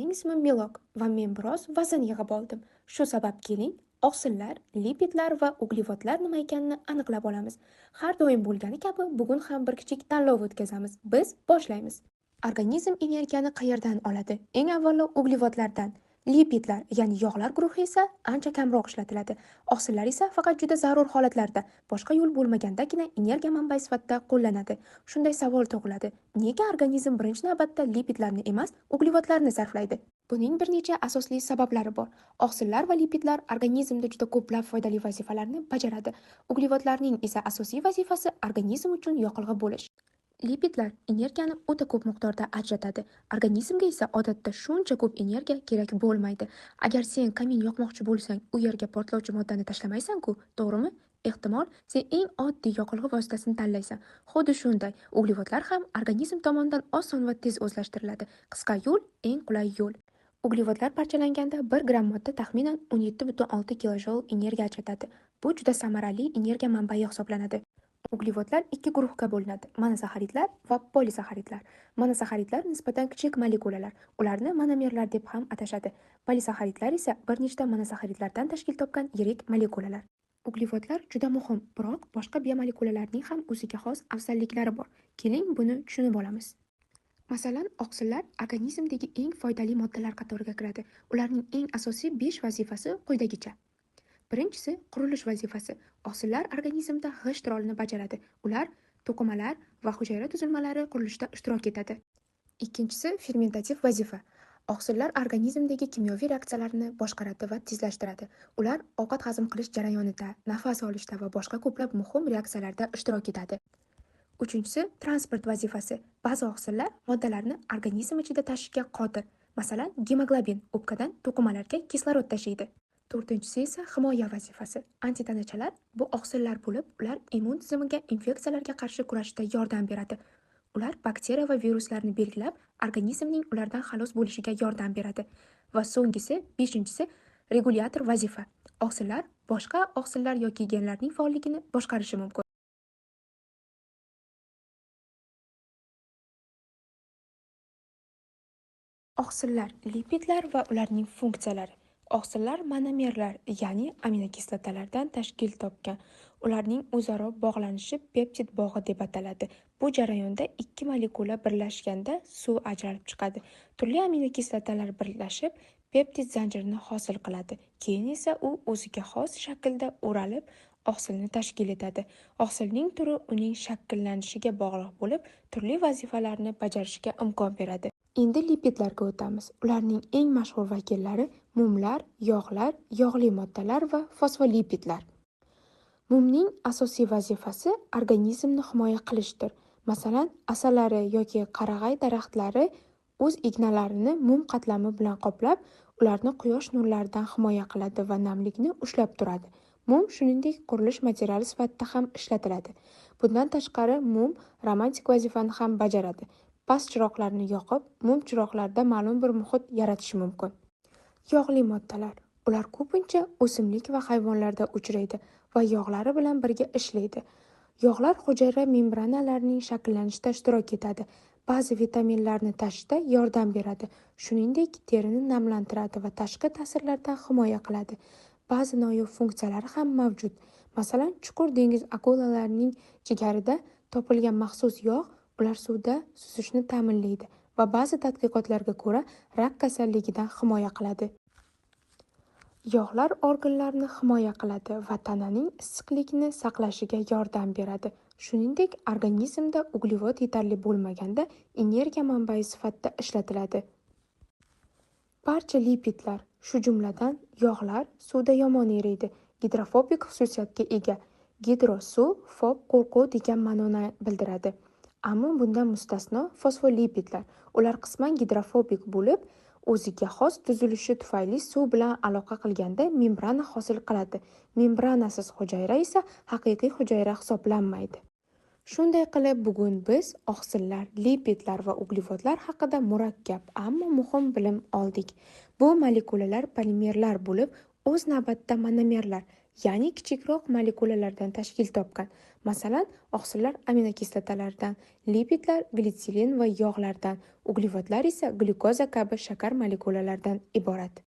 Mening ismim Milok va men biroz vazn yig'ib oldim. Shu sabab keling, oqsillar, lipidlar va uglevodlar nima ekanini aniqlab olamiz. Har doim bo'lgani kabi bugun ham bir kichik tanlov o'tkazamiz. Biz boshlaymiz. Organizm energiyani qayerdan oladi? Eng avvalo uglevodlardan. Lipidlar, ya'ni yog'lar guruhi esa ancha kamroq ishlatiladi. Oqsillar esa faqat juda zarur holatlarda, boshqa yo'l bo'lmagandagina energiya manbai sifatida qo'llanadi. Shunday savol tug'iladi: nega organizm birinchi navbatda lipidlarni emas, uglevodlarni sarflaydi? Buning bir necha asosli sabablari bor. Oqsillar va lipidlar organizmda juda ko'plab foydali vazifalarni bajaradi. Uglevodlarning esa asosiy vazifasi organizm uchun yoqilg'i bo'lish. Lipidlar energiyani o'ta ko'p miqdorda ajratadi. Organizmga esa odatda shuncha ko'p energiya kerak bo'lmaydi. Agar sen kamin yoqmoqchi bo'lsang, u yerga portlovchi moddani tashlamaysan-ku, to'g'rimi? Ehtimol, sen eng oddiy yoqilg'i vositasini tanlaysan. Xuddi shunday, uglevodlar ham organizm tomonidan oson va tez o'zlashtiriladi. Qisqa yo'l eng qulay yo'l. Uglevodlar parchalanganda 1 gramm modda taxminan 17,6 kilojoul energiya ajratadi. Bu juda samarali energiya manbai hisoblanadi. Uglevodlar ikki guruhga bo'linadi: monosaxaridlar va polisaxaridlar. Monosaxaridlar nisbatan kichik molekulalar. Ularni monomerlar deb ham atashadi. Polisaxaridlar esa bir nechta monosaxaridlardan tashkil topgan yirik molekulalar. Uglevodlar juda muhim, biroq boshqa biomolekulalarning ham o'ziga xos afzalliklari bor. Keling, buni tushunib olamiz. Masalan, oqsillar organizmdagi eng foydali moddalar qatoriga kiradi. Ularning eng asosiy 5 vazifasi quyidagicha. Birinchisi qurilish vazifasi. Oqsillar organizmda g'isht rolini bajaradi. Ular to'qimalar va hujayra tuzilmalari qurilishida ishtirok etadi. Ikkinchisi fermentativ vazifa. Oqsillar organizmdagi kimyoviy reaksiyalarni boshqaradi va tezlashtiradi. Ular ovqat hazm qilish jarayonida, nafas olishda va boshqa ko'plab muhim reaksiyalarda ishtirok etadi. Uchinchisi transport vazifasi. Ba'zi oqsillar moddalarni organizm ichida tashishga qodir. Masalan, gemoglobin o'pkadan to'qimalarga kislorod tashiydi. To'rtinchisi esa himoya vazifasi. Antitanachalar bu oqsillar bo'lib, ular immun tizimiga infeksiyalarga qarshi kurashishda yordam beradi. Ular bakteriya va viruslarni belgilab, organizmning ulardan xalos bo'lishiga yordam beradi. Va so'nggisi, beshinchisi regulyator vazifa. Oqsillar boshqa oqsillar yoki genlarning faolligini boshqarishi mumkin. Oqsillar, lipidlar va ularning funksiyalari. Oqsillar monomerlar, ya'ni aminokislotalardan tashkil topgan. Ularning o'zaro bog'lanishi peptid bog'i deb ataladi. Bu jarayonda ikki molekula birlashganda suv ajralib chiqadi. Turli aminokislotalar birlashib, peptid zanjirini hosil qiladi. Keyin esa u o'ziga xos shaklda o'ralib, oqsilni tashkil etadi. Oqsilning turi uning shakllanishiga bog'liq bo'lib, turli vazifalarni bajarishga imkon beradi. Endi lipidlarga o'tamiz. Ularning eng mashhur vakillari mumlar, yog'lar, yog'li moddalar va fosfolipidlar. Mumning asosiy vazifasi organizmni himoya qilishdir. Masalan, asalari yoki qarag'ay daraxtlari o'z ignalarini mum qatlami bilan qoplab, ularni quyosh nurlaridan himoya qiladi va namlikni ushlab turadi. Mum shuningdek qurilish materiali sifatida ham ishlatiladi. Bundan tashqari, mum romantik vazifani ham bajaradi. Past chiroqlarni yoqib, mum chiroqlarda ma'lum bir muhit yaratishi mumkin. Yog'li moddalar. Ular ko'pincha o'simlik va hayvonlarda uchraydi va yog'lari bilan birga ishlaydi. Yog'lar hujayra membranalarining shakllanishida ishtirok etadi. Ba'zi vitaminlarni tashishda yordam beradi. Shuningdek, terini namlantiradi va tashqi ta'sirlardan himoya qiladi. Ba'zi noyob funksiyalari ham mavjud. Masalan, chuqur dengiz akulalarining jigarida topilgan maxsus yog' ular suvda suzishni ta'minlaydi va ba'zi tadqiqotlarga ko'ra rak kasalligidan himoya qiladi. Yog'lar organlarni himoya qiladi va tananing issiqlikni saqlashiga yordam beradi. Shuningdek, organizmda uglevod yetarli bo'lmaganda energiya manbai sifatida ishlatiladi. Barcha lipidlar, shu jumladan yog'lar suvda yomon eriydi, gidrofobik xususiyatga ega. Gidro suv, fob qo'rquv degan ma'noni bildiradi. Ammo bundan mustasno fosfolipidlar. Ular qisman gidrofobik bo'lib, o'ziga xos tuzilishi tufayli suv bilan aloqa qilganda membrana hosil qiladi. Membranasiz hujayra esa haqiqiy hujayra hisoblanmaydi. Shunday qilib, bugun biz oqsillar, lipidlar va uglevodlar haqida murakkab, ammo muhim bilim oldik. Bu molekulalar polimerlar bo'lib, o'z navbatida monomerlar, ya'ni kichikroq molekulalardan tashkil topgan. Masalan, oqsillar aminokislotalardan, lipidlar glitserin va yog'lardan, uglevodlar esa glyukoza kabi shakar molekulalaridan iborat.